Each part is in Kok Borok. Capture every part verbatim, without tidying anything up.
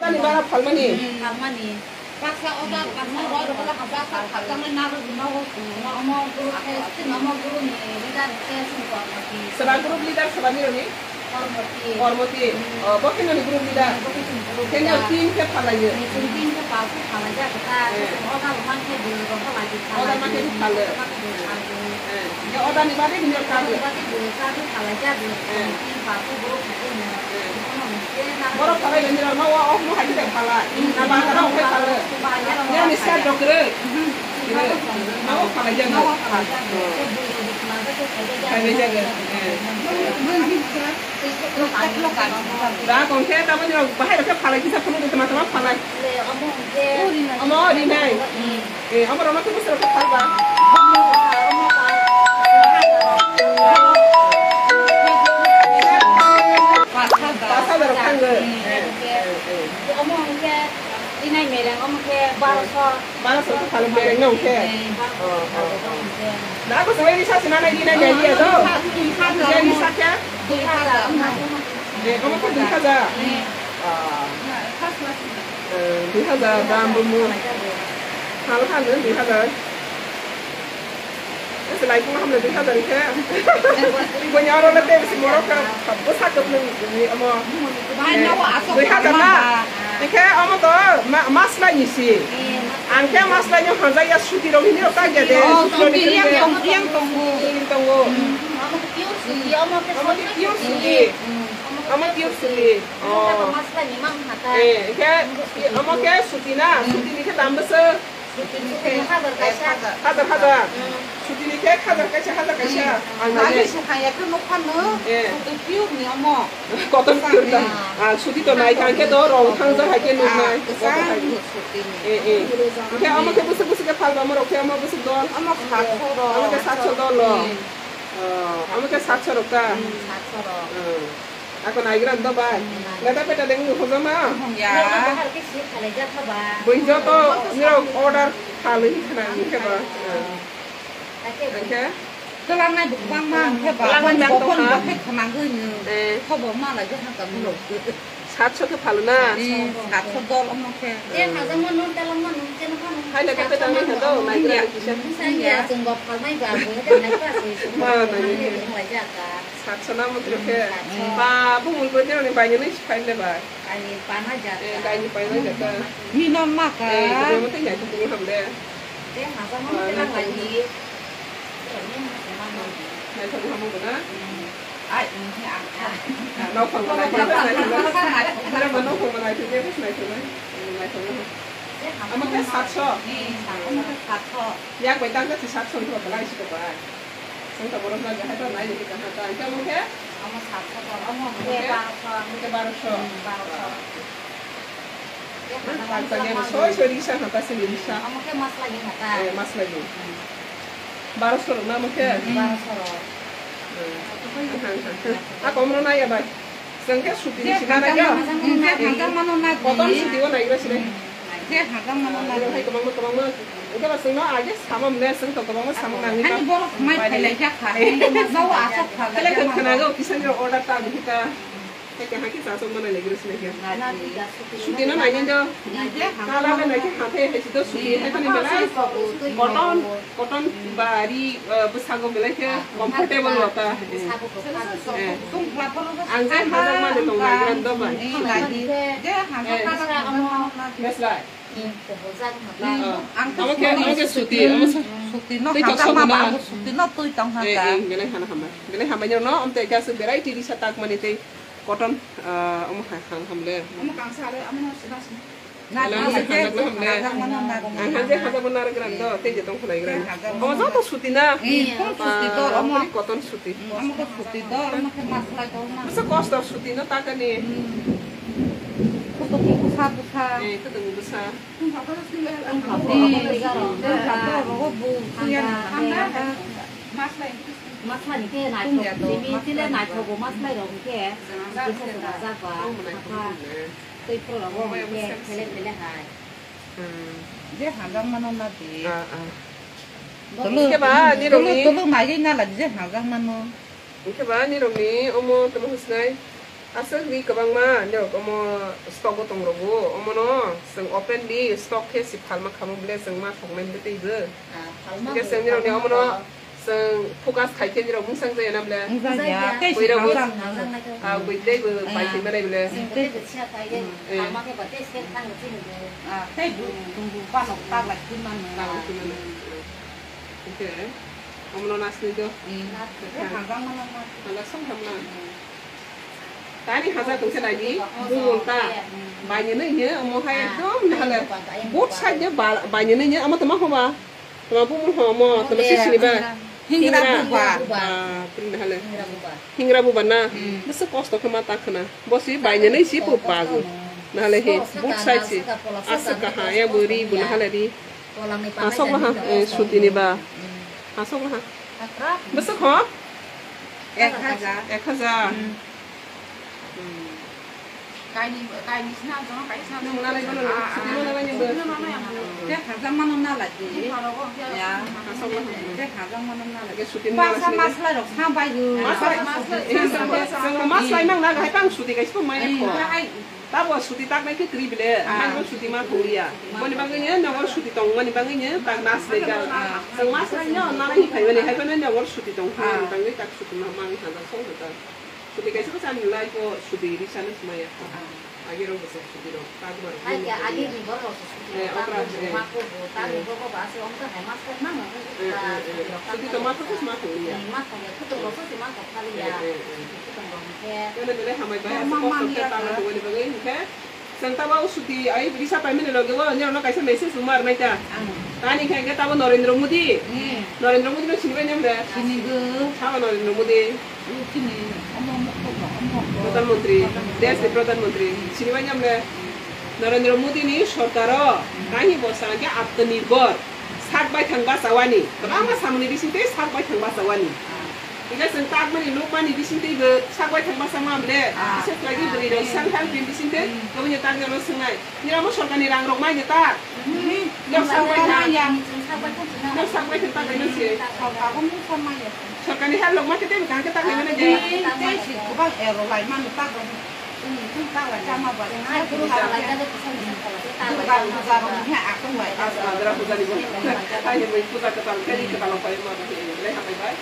Ani bara phalmani. Hmm, phalmani. Baksa order, baksa order, baksa phaljaknai narwgwi nogo, omo group khe, omo group ni leader khe chwng Kormoti. Seba group leader seba nironi? Kormoti. Kormoti. Hmm. Oh, bo khe noni group leader? Bo khe chwng group leader. Khe nini team khe phalaiyo? Chwng team khe palsu phalaijak kha. Eh. Chwng order rwmani khe bwrwi rok phalaiwi phalaiwi. Order ma khe phalo. Order ma khe phalo. Eh. Hingke order ni bagwi hwnwi kha. Order ni bagwi bo kha, bo phalai kha, bo. Eh. Tin paso borok khatung no. Eh. Bono hwnwi khe na. Borok phalai bai nini rok no o, o, no hai khe phalai. Hmm. Na bazar o hai phalai. Bazar o. Nini ni side rok kwrwi. Mhm. Kwrwi. Na o phalai jak. Na o phalai jak. Oh. Khe bui rok khna jak khe khaijak jak. Khaijak jak. Eh. Tei khe lo kani lo kani. Da kon khe tamo ni rok bahai rok khe phalai kisa phunu de tama tama phalai. Le omo hwnkhe. Omo rinai. Hmm. Eh, amo roma tu busur tu thalba. Pas hajar. Pas hajar thango. Omo hwnkhe inai mereng omo khe baroso. Baroso tu thalo mereng no hwnkhe. Eh, baroso. Oh, oh, oh. Na ko sawai ni sa sina na ni na ni ya do. Ni sa kya? Dui hajar. Eh, omo khe dui hajar. Eh. Ah. First class. Eh, dui hajar dam bo mo. Hal hal dui hajar. Ese lai kung hamle dui hajar khe. Ibo nya oro le te bisi morok ka, bo sa kep nung ni amo. Bahai no asok dui hajar na. Ikhe amo to ma-, mas lai ni si. Ang khe mas lai ni hanjak ya suti rok ni rok ta ya de. Oh, suti rok ni suti yang tongo. Suti tongo. Amo pure suti, amo pure suti. Amo pure suti. Oh. Mas lai ni mang hata. Eh, khe, amo khe suti na, suti ni khe dam bwswk? Suti ni khe hajar kaisa. Hajar, hajar. Hmm. Suti ni khe hajar kaisa, hajar kaisa. Hmm. Ang nai. Ani se hai ekhe nokha no, eh, suti pure ni amo. Cotton pure ta. Hmm. Ah, suti to nai kha khe to rong thang ja hai khe nuk nai. Ah, kwchang suti ni. Eh, eh. Khe amo khe bwswk bwswk khe phalba amo rok khe amo bwswk dol. Amo satso rok. Amo khe satso dol lo. Hmm. Oh, amo khe satso rok ta. Hmm, satso rok. Hmm. Ako naigra do bai. Hmm. Beta beta deng nu hojama. Ya. Nang bahar ke sih khalai ja thaba. Boi joto nirok order khalai khana ni khe ba. Hmm. Oke. Kelang nai bukbang ma khe ba. Kelang nai bukbang ma khe khana goi ni. Eh. Khobo ma lai ja ha ka mulo. Satso khe phalo na? Eh, satso dol omo khe. Je hajang mano, telang mano, je no mano. Hai le kete tang ni khe do, nai gra kisa. Sa ya, chwng bo phalmai ba, bo de nai ba se. Ma, nai. Nang lai ja ka. Satso na mutro khe. Satso. Ba, bu mul bo de ni bai ni phai le ba. Ai ni pana ja ka. Eh, bai ni pana ja ka. Mi non ma ka. Eh, bo mo te ya tu ham de. Je hajang mano, telang lai ni. Naithok hamu guna? Ai, wngkhe ang kha. Nokhong bo naithok, naithok. Nokhong bo naithok, naithok, naithok. Omo khe satso. Omo khe satso. Yak bai tang khe satso wngkhe belai si kok bai. Wngkha borok jaga hai to nai ni kha ta. Wngkhe omo khe? Omo satso to. Omo khe baroso. Omo khe baroso. Hmm, baroso. Soi soi risa hata sini risa. Omo khe mas lagi hata. Eh, mas lagi. Hmm. Baroso rok na mo khe? Hmm, baroso rok. Hmm. Ako omro na ya bai. Sengke suti ni sina na ya. Hangkang mano na. Koton suti o nai gra sire. Je hangkang mano na. Hai kobang kobang mo. Oke ba sengno age samam ne seng to kobang samam nang. Ani borok mai phelai ja kha. Nau asok kha. Kele khana go kisan order ta bihita. Hai kaham khe chasok manai lai gre sinai khe. Suti no nai do. Kala le nai khe hathai hai si do suti hai tani belai. Cotton, cotton bari, eh, bwsago belai khe comfortable wata. Eh. Ang je hajak mani tong nai gran do bai. Beslai. Ang khe suti, ang khe suti no hajak ma ba, ang suti no twi tong haka. Eh, eh, belai hana hambai. Belai hambai no, om te khe aswk belai tiri sa tak mani tei. Cotton, ah, omo hai hang hamle. Omo kangsa are, omo no sina sina. Na, na, na, na, na, na, na, na. Ang hanje hajak bo narwk gram do, tei je tong khwnai gram. Omo joto suti na. Eh, omo suti do, omo. Omo cotton suti. Omo ko suti do, omo khe mas lai do na. Bwsa kosto suti no takani. Kutuk bwsa bwsa. Eh, kutuk bwsa. Tungkha to sile. Tungkha to. Tungkha to rogo bu. Mas lai. Mas lai khe naithok. Simi chile naithok bo mas lai rok khe. Kisa se rajak ba. Tei phuru rok khe phele phele hai. Hmm. Je hajak mano na di. Ah, ah. Tulu, khe ba, ni tulu, rokni. Tulu mai na la je hajak mano. Khe ba, ni rokni omo tamo husnai. Aswk ri kwbangma, norok omo stock bo tong rogo, omono chwng openly stock khe si phalma khamo bwle chwng ma thoknai bwtwi bo. Ah, phalma Hingkhe bo, chwng nirokni phalma omono bo. Chwng focus khai khe nirok mungsang jaya na bwle. Mungsang jaya. Tei si Boirok bo, phalma. Ah, bwtwi bo Eh. pai thai manai bwle. Chwng tei bo siya khai khe, Eh. phalma khe bo tei se thang chini bo. Ah, tei bo, Hmm. tong bo panok tak lai khun man. Tak lai khun man. Hingkhe, omono nasni do. Hmm. Tei hamjak mano na. Hala song hamna. Hmm. Tani haja tongse nai di, bumung ta. Bainini hwnyo, omo hai ekdom nahale. Both side nyo ba-, bainini hwnyo, omo toma hoba. Toma bumung ho, omo toma sisini ba. Hingra buba. Ah, pring nahale. Hingra buba na. Bwswk kosto khe ma ta khna. Bo si bainini si bo pago. Nahale he, both side si. Aswk kaha, ya bo ri, bo nahale ri. Asok laha, eh, sutini ba. Asok laha. Bwswk ho? Ek hajar. Ek hajar. Hmm. Hmm. Kaini, kaini sina, jono kai sina. Nwng nalai bono, ah, sutino nalai nang bo. Sutino nalai ang bo. Tek hajar mano nalai di. Ya. Asok laha. Tek hajar mano nalai. Sutino nalai. Basa maslai rok sa bai yo. Maslai, maslai. Maslai mang na, hai tang suti kai sipung mai ko. Tabo suti tak nai khe kwrwi bile, ah, hai bo suti ma tholiya. Boni bagwi no nogor suti tong mani bagwi no tak nas le ka. Ah. Chwng mas lai no nana hi phai mani hai phano nogor suti tong mani bagwi tak suti ma mang ha da song da. Suti kaisa ko chan lai ko suti ri chan maya. Ah. Agi rong ko suti rong tak mar. Hai ka agi ni bor rong suti. Eh, okra, eh. Ma ko bo ta ni bo ko ba se om ta hai mas ko ma ma. Eh, eh, eh. Suti to ma ko ma tholiya. Ma ko ya, ko to rong suti ma ko tholiya. Eh, eh, eh. Kene bele hambai bai, aswk kosto khe tangna tongmani bagwi hinkhe. Chwng tabo suti ai risa paimani loge o, nirokno kaisa message rwma rwnaita. Tani khe hinkhe tabo Narendra Modi. Narendra Modi no sinibai nang de? Sinigo. Sabo Narendra Modi. Chini omo mokto ba, omo mokto. Pradhan Mantri, desh ni Pradhan Mantri. Sinibai nang de? Narendra Modi ni sorkar o, kahi bo sa hinkhe Atmanirbhar. Sak baithang bachawani, kwbangma samungni bisingtwi sak baithang bachawani. Hingke chwng takmani nukmani bisingtwi bo sak baithang bachama bwle, ah, bises lagi bwrwi rok self help ni bisingtwi, hmm, kwbangni takni ano swngnai. Nirok mo sorkarni rang rok maino tak? Hmm. Nirok sak baithang. Maya. Nirok sak baithang tak baino se. Sorkar bo mungsa maya. Sorkarni help rok ma khe tei bo kaham khe tak lai mano je. Ah, tei si kwbang ero lai mano tak rok. Durga puja rok ni hai aswk bai. Aswk Durga puja ni bo. Hai ni bai puja kwtal khe ri kwtal rok bai ma le hambai bai.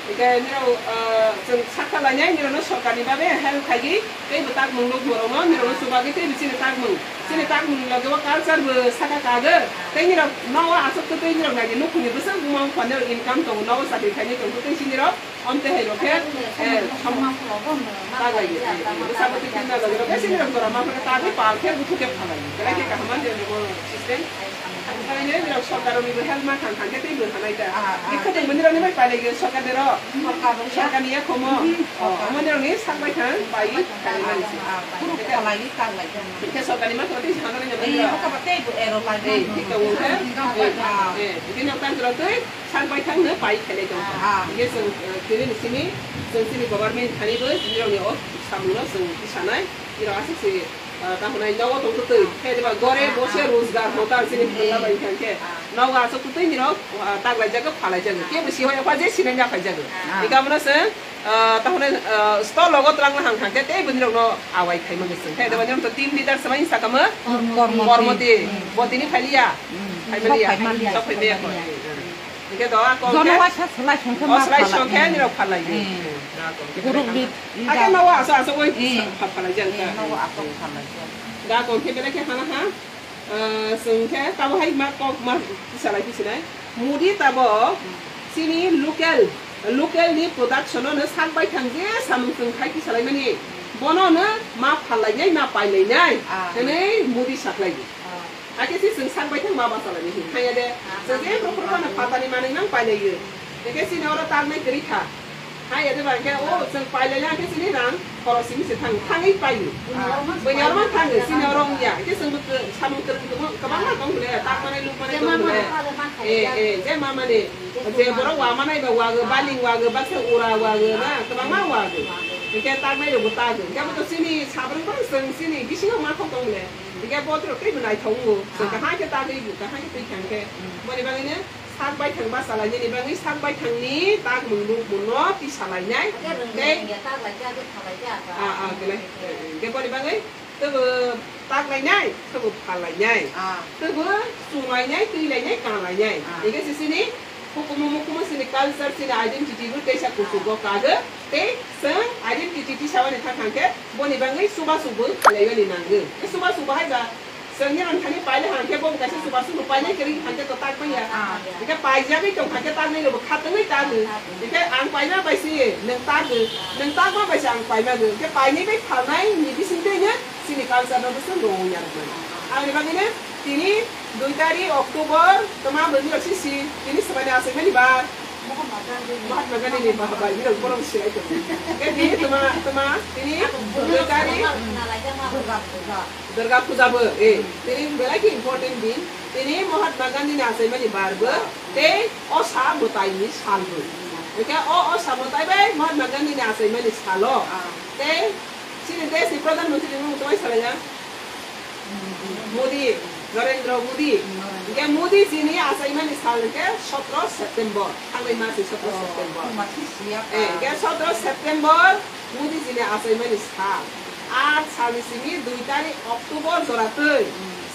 Ike nirok, ah, chwng sakha lainai nirok no sorkar ni babe help khaigwi tei bo tak mung nuk borok no nirok no chubagwi tei bo chini tak mung. Chini tak mung ni loge o culture bo saka kagwi tei nirok nogo aswk tei nirok nai di nukhung ni bwswk buma bupha nirok income tongo nogo chakri khainai tongkhe tei chini rok. Amtwi hai rok khe, eh, samung taglai di, eh, bwsa bwtwi twi taglai di, rok khe sini rok jora ma phano tagwi pal khe buthuk khe phalai di. Belai khe kaham mani rok system. Phainai rok sorkar rok ni bo help ma thang thang khe tei bo hanai ta. Bikha tong mani rok ni bai pailai di sorkar de rok. Sorkar ni yakhomo. Oh, amani rok ni sak bai thang bai. Khe sorkar ni ma thang tei hanai rok. Eh, thik tongo khe. Eh, eh, bini rok tang rok tei. Sak baithang no pai khainai tong kha. Ah. Hingke chwng, eh, tini ni simi, chwng chini government thani bo nirok ni o samung no chwng sanai, nirok aswk se, eh, tamo nai nogo tong twi, khe diba gore bose rojgar hotar chini phunla bai kha khe. Nogo aswk twi nirok, ah, taglai jago, phalai jago. Kebo si hoya pa je sinai na phai jago. Ah. Ega mano chwng, ah, tamo nai, ah, stol logo twlang na hang kha khe tei bo nirok no awai khai mani chwng. Khe diba nirok to team leader swmai sakamo kormo team. Bo tini phai liya. Phai mani ya. Sok phai mani ya. Hingke do a kok Jono ke? Waisa selai songkhe O ma selai phalai. Songkhe nirok phalai di. Hmm. Na kok ke Guru phalai. Bi-, Ake ida. Ma wa aso aso oi Hmm. Pha-, phalai jang ka. Hmm, ma wa aso phalai jang. Da kok ke bele ke hana ha. Eh, songkhe tabo hai ma kok ma salai di sinai. Modi tabo chini local, local ni production no sak bai thang je samung song khai ki salai mani. Bono no ma phalai nai, ma pailai nai. Ah. Tene Modi saklai di. Ah. Ake si chwng sak bai thang ma basa lai hin. Haya de. Chwng je pro pro no phatani manwi nang pailai yo. Eke si no oro tak nai kri kha. Haya de ba ke o chwng pailai ya ke si ni rang khoro simi se thang thangwi pai yo. Bo ni oro man thang si ni oro ya. Ke chwng bo samung kwrwng kwbang kwbang ma tong le tak manai luk manai tong le. Eh, eh, je ma mani. Je borok wa manai ba wa go, baling wa go, baksa ura wa go na, kwbang ma wa go. Eke tak nai rok bo tak go. Eke bo to si ni sabrang ko chwng si ni bisingo ma khok tong le. Hingke botrok tei bo naithok wngo. Chwng kaham khe tagwi bo kaham khe twi kha khe. Boni bagwi no Sak baithang bachalainani bagwi sak baithangni takmung nukmungno tisalainai. Tei, ah, ah, belai. Tei boni bagwi tebo taklainai, tebo phalainai. Ah. Tebo chunglainai, twilainai, kanglainai. Ah. Hingke se chini hukumu mukumu chini culture, chini identity bo teisa kuchugo kago. Tei chwng identity tisawani thang thang khe boni bagwi chubachu bo khlaiwani nango. Tei chubachu bo hai ba Chwng ni rang thani paile hang khe bo kaisa chubachu no paile kiri hang khe to tak manya. Ah. Hingke paijagwi tong hang khe tak nai rok bo khatungwi tak. Hingke ang paima bai se nwng tak, nwng tak ma bai se ang paima go. Hingke painai bai phalnai ni bising twi no chini culture no bwswk no ya rok mani. Ang ni bagwi no tini dui tarik October tama bwrwi rok si si tini swmani achaimani bar. Mahatma Gandhi ni baha bai ni rok borom si ai tong. Hingke tini tama, tama tini dui tarik. Durga Puja bo, eh, tini belai khe important din. Tini Mahatma Gandhi ni achaimani bar bo, tei o sa mwtai ni sal bo. Hingke o, o sa mwtai bai Mahatma Gandhi ni achaimani salo. Tei chini desh ni Pradhan Mantri ni mung tongwi salai ya. Modi, Narendra Modi. Hingke Modi ji ni achaimani sal hingke sotro September. Thangnai mas ni sotro September. Eh, hingke sotro September. Modi ji ni achaimani sal. Art salni simi dui tarik October jora twi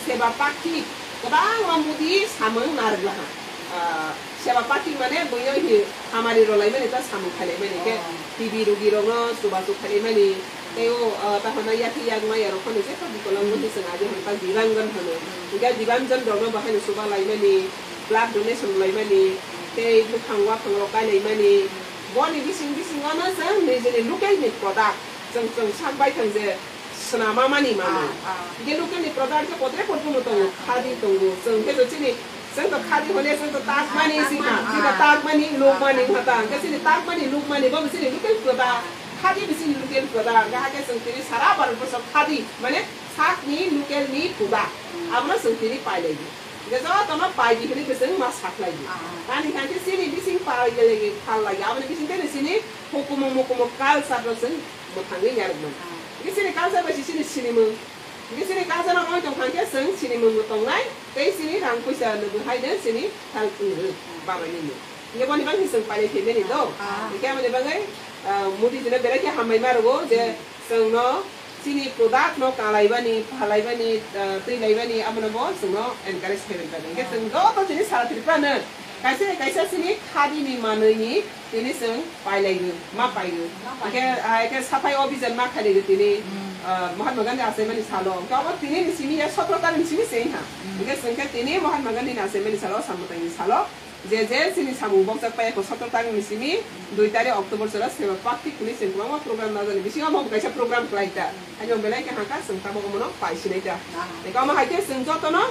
Seva Pakhi kwbangma Modi samung narwk laha. Ah, Seva Pakhi mane buino hi hamari rwlaimani ta samung khailaimani khe T B rogi rokno chubachu khailaimani tei o, ah, tahona yakhe yakma yarok phano jekha bikolango hi chwng agi hwn ta Dibangon hwno. Hingkhe Dibanjon rokno bahaino chuba laimani, blood donation laimani tei buphang waphang rok kailaimani. Boni bising bisingo no chwng nijini local ni product chwng, chwng sak baithang je swnama mani manwi. Ah, ah. Hingke local ni product khe kotre kotor no tongo, khadi tongo. Chwng khe to chini, chwng to khadi hole chwng to tak mani si kha. Ah, chini tak mani, luk mani wngkha ta. Hingke chini tak mani, luk mani bo chini local product. Khadi bo chini local product. Hingke hakhe chwng tini sara Bharat borsho khadi, mane sakni local ni product. Abono chwng tini pailaiyo. Hingke jotono paidi hinui bo chwng ma saklaidi. Ah. Ani hingke chini bising pailaiyo, phallaio. Aboni bising tei chini hukumu mukumu culture no chwng mwthangwi yarwkmani. Ah. Hingke chini culture bai se chini sinimung. Hingke chini culture no noi tongkha hingke chwng sinimung bo tongnai, tei chini rang puisa no bo hai de chini help wngwi babaini no. Hingke boni bagwi chwng pailai phaimani do. Ah. Hingke aboni bagwi, ah, Modi jino belai khe hambai ma rwo je chwngno chini product no kalaibani, phalaibani, ah, twilaibani abono bo chwngno encourage khaimani bagwi. Hingke chwng joto chini sara Tripura no kaisa kaisa chini khadi ni manwi ni tini chwng pailaigo, ma paigo. Ma paigo. Hingke, ah, hingke saphai obijan ma khailaigo tini, ah, Mahatma Gandhi achaimani salo. Hingke abo tini ni simi ya sotro tarik ni simi se wngkha. Hingke chwng khe tini Mahatma Gandhi ni achaimani salo, Samwtai ni salo. Je je chini samung bokjak pai kho sotro tarik ni simi dui tarik October sora Seva Pakhi hwnwi chwng kwbangma program najani bisingo omo bo kaisa program khlai ta. Haino belai khe hangkha chwng tabok omono paisinai ta. Hingke omo hai khe chwng jotono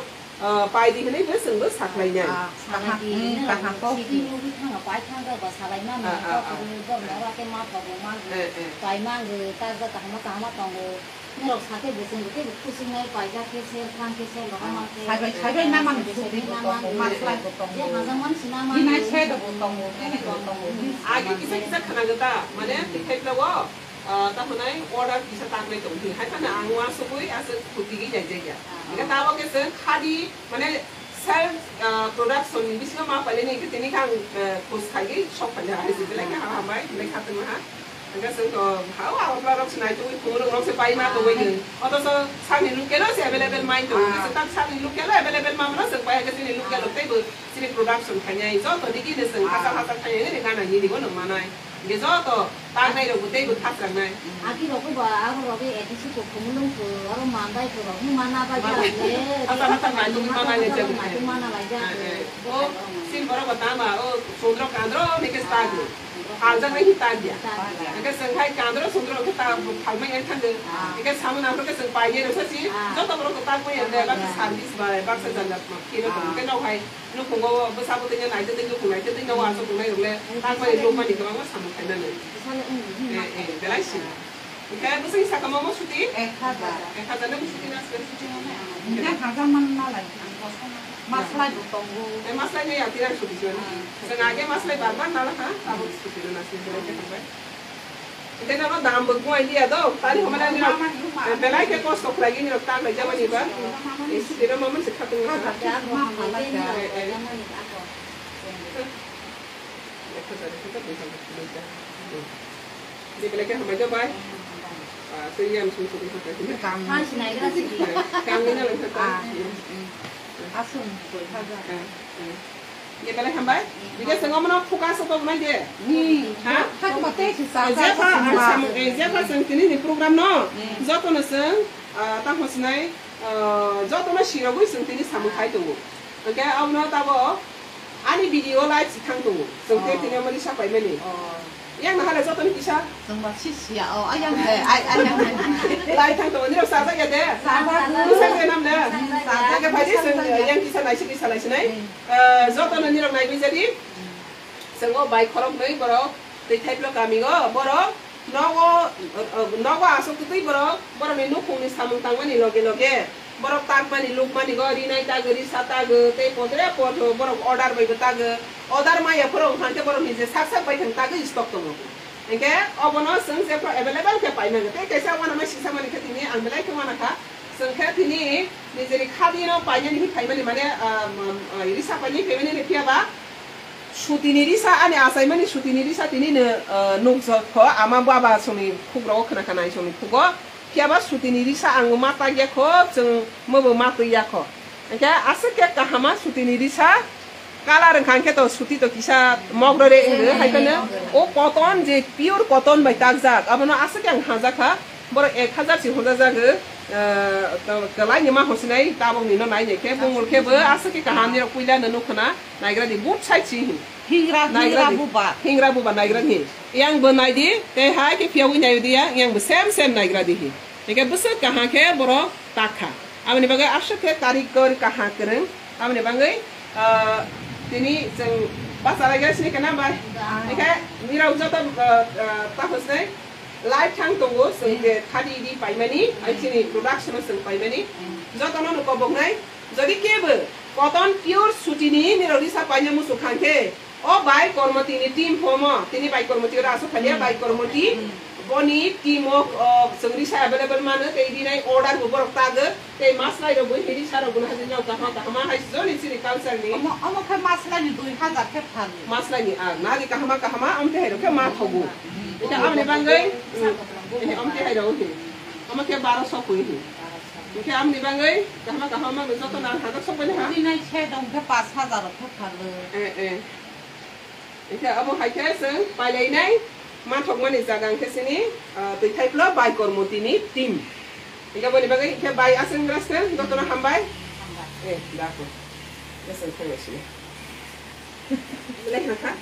Ah, paidi hinui bo chwngbo saklainai. Ah, kaham, hmm, kaham kok. Sitting movie thangno pai thangkha ba salai mano, ah, ah, ah, kok ni borok oro khe ma thogo mango, eh, eh, pai mango, ta ja kaham kaham tongo. Norok sakhe bo chwngbo teibo khusinai paijak khe sel thang khe sel rohor mankhe. Saibai, saibai naman saibai sutwi bo naman tongo, maslai bo tongo. Je hajak man sina mango. Hinai saido bo tongo, tini bo tongo. Agi kisa kisa khwnago ta, mane twi thai vlog o. Ah, ta hwnai order kisa tangnai tong di. Hai phano ang uansugui aswk khutigwi naijak ya. Ah. Hingke tabok khe chwng khadi, mane, self, ah, production ni bisingo ma pailai ni hingke tini khe ang, eh, post khaigwi sok phaikha. Hai se belai khe hambai, belai khatungma ha. Hingke chwng to ha o, ha o, borok se naitugwi phunuk rok se pai ma tongwi. Ah. Otoso sakni local o se available mai tongo. Ah. Hingke chwng tak sakni local o available ma mano chwng pai hingke chini local rok teibo chini production khainai. Joto digi no chwng hachal hachal khainai, nini gana nini bo no manai. Hingke joto tangnai rok bo teibo khasrangnai. Aki rok bo aro rok A D C ko khumulung ko aro mandai ko rok ni mana bai ja le. Hata hata mai tong mana le ja. Mai tong mana bai ja. Eh, eh. O sin borok bo tama o sodro kandro ni ke stag. Hal ja nai ta dia. Hingke seng hai kandro sodro ke ta phal mai thang de. Hingke samun ang ke seng pai ye sa si. Joto borok ko ta ko ye le ba service bai ba sa jan da ma. Kino ko ke no hai. Nukhungo bwsa bwtwi no naitwtwi, nukhung naitwtwi no uansuk tongnai rok le, takmani lukmani kwbangma samung khainani. Eh, eh, belai sini. Hingkhe bwswk sakamo mo suti? Ek hajar. Ek hajar no suti na suti mo na? Hingkhe hajar man na lai. Maslai bo tongo. Eh, maslai no ya tira suti sini. Chwng age maslai bar bar na la ha, abo suti no na sini belai khe thangbai. Ite nono dam bo kuai dia do, tari homana ni rok, belai ke kosto khlai gini rok tak lai jamani ba. Isu dino mamun se khatung rok. Eh, eh. Ek hajar, ek hajar, dui hajar, dui hajar. Hmm. Di belai khe hambai do bai. Ah, tei yang sung sung sung sung. Tang. Tang sinai gra sidi. Tang ni na lang khe tang. Ah. Hmm. Asung dui hajar. Ah, ah. Di belai hambai. Di khe sengom no phuka soto nai de. Hmm. Ha? Thak ma te si sa. Jepha ang samung, eh, jepha seng tini ni program no. Hmm. Joto no seng, ah, tang hosnai, ah, joto no sirogwi seng tini samung khai tongo. Hingke abono tabo ani video live si thang tongo. Chwng tei tini omo risa paimani. Oh. Yang nahale jotoni kisa. Chwngba si siya, oh, ayang de, ay, ayang de. Live thang tongo, nirok sajak ya de. Sajak. Bwsajak ya nam de. Sajak. Yang kisa naisi, kisa naisi nai. Hmm. Eh, jotono nirok naigwi jadi. Hmm. Chwng o bai khorok nwi borok twi thaiplo kami o borok. Nogo, nogo aswk kwtwi borok, borokni nukhungni samung tangmani loge loge, borok takmani lukmani go rinai tagwi, risa tagwi, tei potre potro borok order bai bo tagwi, order maya phoro wngkha hwnkhe borok nije sak sak bai thang tagwi stock tongo. Hinkhe obono chwng jephru available khe paimani, tei kaisa uanama sisa mani khe tini ang belai khe uanakha, chwng khe tini nijeni khadino painani hinwi phaimani mane, ah, um, ah, risa painani phaimani phiya ba, Sutini risa ani achaimani sutini risa tini no, ah, nukjak kho ama baba songni khukrok khna khna songni khugo. Phiya ba sutini risa ang ma tak ya kho, chwng mobo ma twi ya kho. Hingkhe aswk khe kahama sutini risa colour wngkha hingkhe to suti to kisa mokro re wngwi hai kheno o cotton je pure cotton bai takjak abono aswk khe ang hajak kha. Borok ek hajar si hwnjajago, ah, to kwlai ni ma hwnsinai tabok ni no nai nai khe bumul khe bo aswk khe kaham ni rok puila no nuk khna. Naigra di, both side si hin. Hingra, naigra hingra di. Buba. Hingra buba naigra di. Yang bo nai di, tei hai khe phiyawi nai di yang, yang bo same same naigra di hin. Hingke bwswk kaham khe borok tak kha. Aboni bagwi aswk khe karikor kaham kwrwng. Aboni bagwi, ah, tini chwng bachalai ga sini kana bai. Hingke nirok joto, ah, ah, ta hosnai live thang tongo, chwng je thirty di paimani, ai chini production o chwng paimani. Jotono no koboknai. Jodi kebo cotton pure sutini nirok risa paina muchung kha khe, o bai Kormoti ni team phomo, tini bai Kormoti oro aswk khalia, hmm, bai Kormoti, hmm, boni team o, o, chwng risa available mano, tei rinai order bo borok tago, tei maslai rok bo hini sa rok bo no hajin rok kaham kaham hai joni chini culture ni. Omo, omo khe maslai ni dui hajar khe phan. Maslai ni, ah, nadi kahama kahama, amte hai rok khe ma thogo. Hmm. Ita amni bangwi, hmm, amte hai rok hin. Omo khe baro so kwi hin. Hingke amni bangwi kaham kaham manwi joto nang hajak sok bai ha. Tini nai se dong khe pash hajar rok khe pharlo. Eh, eh. Hingke abo hai khe chwng pailainai manthokmani jaga hingke chini, ah, twi thaiplo bai Kormoti ni team. Hingke boni bagwi hingke bai aswk wngkha joto no hambai. Hambai. Eh, dako. Aswk thangwi sini. Belai ha kha.